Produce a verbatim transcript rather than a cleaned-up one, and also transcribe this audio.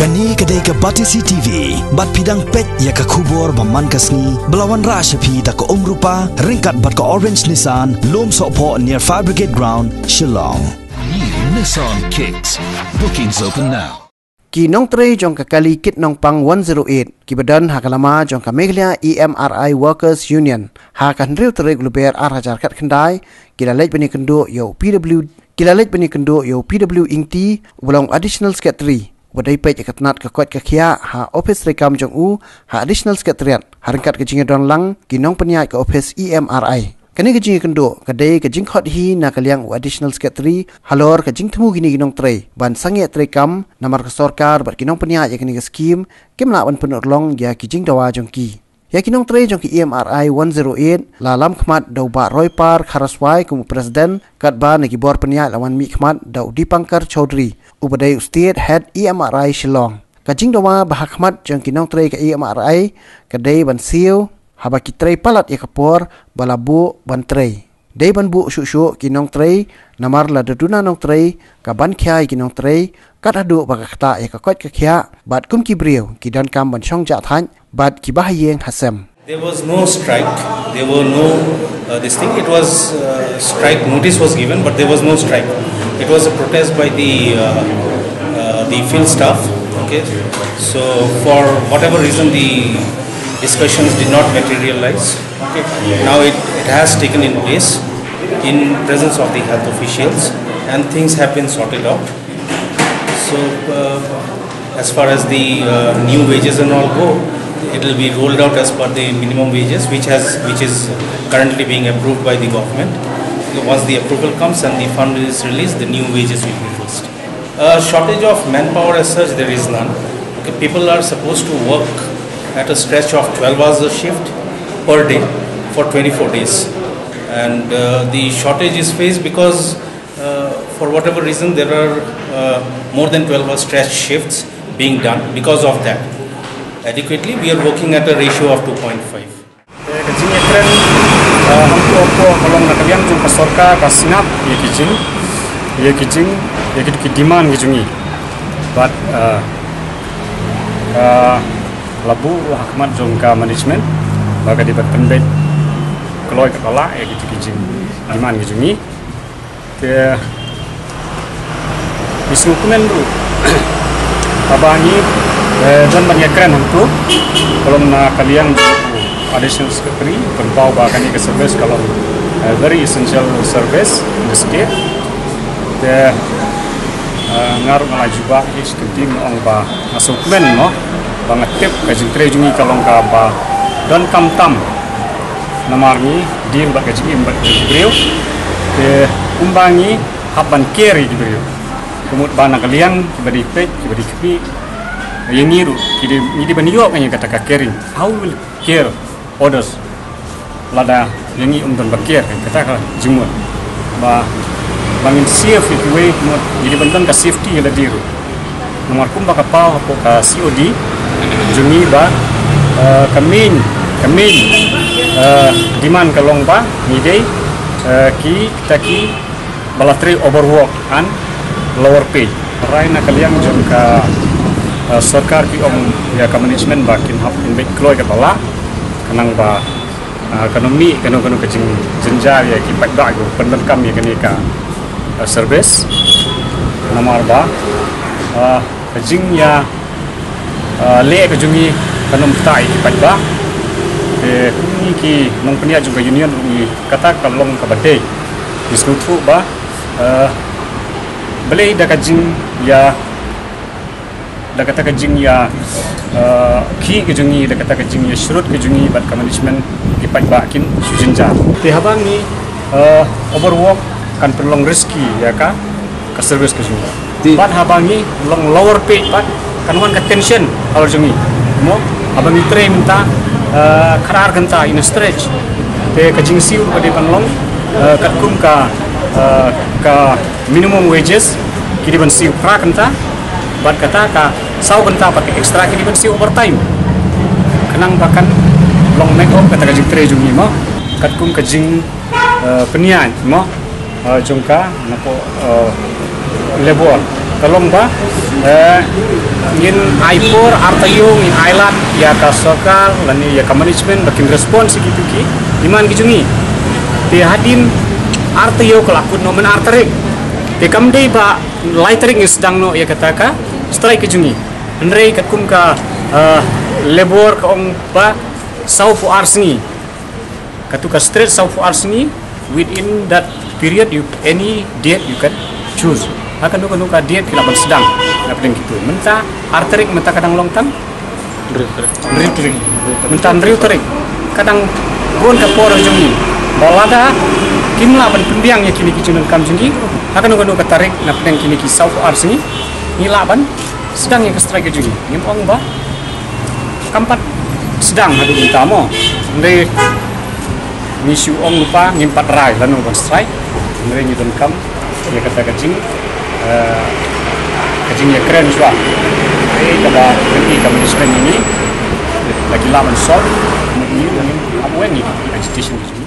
Kane ka dei ka Batesi T V, bad phi dang peit ïa ka khubor ba man ka sngi, ba la wanrah sha phi da ka Umrupa, ryngkat bad ka Orange Nissan, Lumsohphoh near Fire Brigade Ground, Shillong. New Nissan Kicks. Bookings open now. Ki nongtrei jong ka kali kit nongpang one zero eight, kiba don ha ka lama jong ka Meghalaya E M R I Workers Union, ha ka hynriew tarik Lber ar hajar khatkhyndai, ki la leit ban ïakynduh ïa u P W, ki la leit ban ïakynduh ïa u P W Ingti, uba long Additional Secretary, uba dei peit ïa ka tnat ka koit ka khiah ha ophis treikam jong u ha Additional Secretariat, ha ryngkat ka jingïadon lang ki nongpynïaid ka ophis E M R I. Kane ka jingïakynduh ka dei ka jingkhot hi na ka liang u Additional Secretary halor ka jingthmu kine ki nongtrei ban sangeh treikam, namar ka sorkar bad ki nongpynïaid ïa kane ka skim kim lah ban pynurlong ïa ki jingdawa jong ki. Ïa ki nongtrei jong ki E M R I one zero eight la lam khmat da u Bah Roypar Kharaswai kum u President, katba na ki bor pynïaid la wan mih khmat da u Dipankar Chaudhary, uba dei u State Head E M R I Shillong. Ka jingdawa ba ha khmat jong ki nongtrei ka E M R I ka dei ban siew haba ki trei palat ïa ka por ba la buh ban trei. Dei ban buh shuh shuh ki nongtrei, namar lada duna nongtrei, ka ban khia ïa ki nongtrei, kat haduh ba ka ktah ïa ka koit ka khiah, bad kum ki briew ki donkam ban shong jah thait bad kiba ha ïing ha sem. There was no strike. There were no, uh, this thing. It was, uh, strike notice was given, but there was no strike. It was a protest by the, uh, uh, the field staff. Okay, so for whatever reason, the discussions did not materialize. Okay, now it, it has taken in place in presence of the health officials, and things have been sorted out. So, uh, as far as the, uh, new wages and all go, it will be rolled out as per the minimum wages, which has, which is currently being approved by the government. So once the approval comes and the fund is released, the new wages will be released. Uh, shortage of manpower as such, there is none. Okay, people are supposed to work at a stretch of twelve hours a shift per day for twenty-four days. And, uh, the shortage is faced because, uh, for whatever reason, there are, uh, more than twelve hour stretch shifts being done. Because of that, adequately, we are working at a ratio of two point five. Ka jingïakren, uh, hangto hangto ka long na ka liang jong ka sorkar ka sngap ïa ki jing, ïa ki jing, ïa ki, ki demand ki jong ngi. But, uh, uh, la buh ha khmat jong ka management ba ka dei ban pynbeit kloi ka la ïa ki, ki jing demand ki jong ngi. Te ngi sngewkmen ruh haba ngi, eh, don ban ïakren hangto, ka long na ka liang jong u Additional Secretary, pynpaw ba kane ka service ka long, eh, very essential service in the state. Te, eh, nga ruh nga la jubab hi sha ka team, ong ba nga sngewkmen mo, ba nga tip ka jingtrei jong ngi ka long kaba donkam tam. Namar ngi deal bad ka jingim bad ka jingbriew. Te kumba ngi hap ban care ïa ki briew. Ka mut ba na ka liang kiba dei peit, kiba dei khmih, ïa ngi ruh ki dei, ngi dei ban ïoh ïa kata ka caring. How we will care others lada ïa ngi ym don ba care, kata ka jingmut. Ba, ba ngin save ïa kiwei, ka mut ngi dei ban don ka safety ïa lade ruh. Namar kumba ka paw hapoh ka C O D jong ngi ba, eh, ka main, ka main, eh, demand ka long ba ngi dei, eh, ki, kita ki ba la trei overwork and lower pay. Rai na ka liang jong ka, eh, sorkar ki ong ïa ka management ba kin hap kin beit kloi kaba lah, khnang ba, ah, kano mih, kano, kano ka jingjynjar ïa ki paidbah kiba pyndonkam ïa kane ka, ah, service. Namar ba, ah, ka jingïa, ah, leh ka jong ngi kan ym ktah ïa ki paidbah. Te kum ngi ki nongpynïaid jong ka union ruh ngi, kata ka long kaba dei. Ngi sngewthuh ba, ah, balei da ka jingïa da kata ka jingïa, eh, khih ka jong ngi, da kata ka jingïa shrut ka jong ngi bad ka management, ki paidbah kin shu jynjar. Te haba ngi, eh, overwork kan pynlong risky ïa ka, ka service ka jong ngi. Bad haba ngi long lower pay bad kan wan ka tension halor jong ngi. Mo, haba ngi trei mynta, eh, khatar kynta in a stretch. Te ka jingsiew ka dei ban long, eh, katkum ka, eh, ka minimum wages, ki dei ban siew phra kynta, bad kata ka saw kynta pat ka extra ki dei ban siew overtime. Khnang ba kan long make up kata ka jingtrei jong ngi mo. Katkum ka jing, eh, pynïaid mo, eh, jong ka napoh, eh, labor. Ka long ba, Eh, ngin ai por ar taïew, ngin ai lad ïa ka sorkar lane ïa ka management ba kin respond sha kitu ki demand ki jong ngi. Te hadien ar taïew ka la kut noh man ar tarik. Te kam dei ba lai tarik ngin sdang noh ïa kata ka strike ki jong ngi. Hynrei katkum ka, eh, labour ka ong ba saw phew ar sngi. Katu ka strike saw phew ar sngi, within that period, you, any date you can choose. Ha kano kano ka date ki lah ban sdang na pdeng kitu. Mynta ar tarik mynta ka dang long tang hynriew tarik. Mynta hynriew tarik ka dang bun ka por jong ngi. Ba lada kim lah ban pynbiang ïa kine ki jingdonkam jong ngi ha kano kano ka tarik na pdeng kine ki saw phew ar sngi, ngi lah ban sdang ïa ka strike ka jong ngi. Ngim ong ba kam pat sdang haduh mynta mo. Hynrei ngi shu ong lypa ngim pat rai lano ban strike. Hynrei ngi donkam ïa kata ka jing, eh, ka jingïakren shuwa. Hynrei kaba kynti ka management ngi la ki lah ban solve. Ngi ngim ap weng ïa ki agitation.